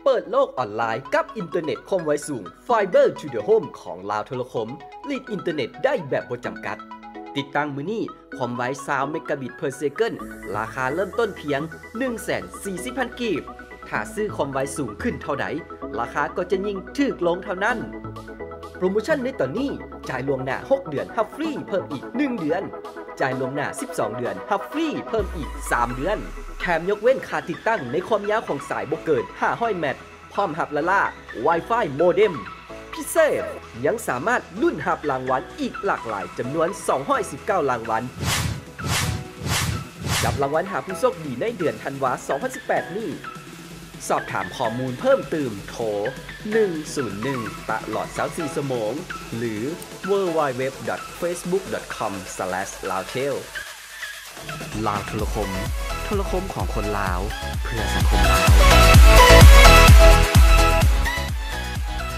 ເປີດໂລກອອນລາຍກັບອິນເຕີເນັດຄວາມໄວສູງ Fiber to the Home ຂອງລາວໂທລະຄົມ. ລີດອິນເຕີເນັດໄດ້ແບບບໍ່ຈຳກັດ. ຕິດຕັ້ງມື້ນີ້ ຄວາມໄວຊາວເມກະບິດເປີເຊເກີນ ລາຄາເລີ່ມຕົ້ນພຽງ ໜຶ່ງແສນສີ່ສິບພັນ ກີບ. ຖ້າຊື້ຄວາມໄວສູງຂຶ້ນເທົ່າໃດ, ລາຄາກໍຈະຍິ່ງຖືກລົງເທົ່ານັ້ນ. ໂປຣໂມຊັນໃນຕອນນີ້, ຈ່າຍລ່ວງໜ້າຫົກເດືອນ ຮັບຟຣີເພີ່ມອີກໜຶ່ງເດືອນ, ຈ່າຍລ່ວງໜ້າສິບສອງເດືອນ ຮັບຟຣີເພີ່ມອີກສາມເດືອນ, ແຖມຍົກເວັ້ນຄ່າຕິດຕັ້ງໃນຄວາມຍາວຂອງສາຍບໍ່ເກີນຫ້າຮ້ອຍແມັດ, ພ້ອມຮັບລ້າໆ Wi-Fi modem. ພິເສດ, ຍັງສາມາດລຸ້ນຮັບລາງວັນອີກຫຼາກຫຼາຍ ຈຳນວນສອງຮ້ອຍສິບເກົ້າລາງວັນ. ຈັບລາງວັນຫາຜູ້ໂຊກດີໃນເດືອນທັນວາ ສອງພັນສິບແປດນີ້. ສອບຖາມຂໍ້ມູນເພີ່ມຕື່ມ ໂທ ໜຶ່ງສູນໜຶ່ງ ຕະຫຼອດຊາວສີ່ຊົ່ວໂມງ ຫຼື www.facebook.com/laotel. ລາວໂທລະຄົມ, ໂທລະຄົມຂອງຄົນລາວ ເພື່ອສັງຄົມລາວ.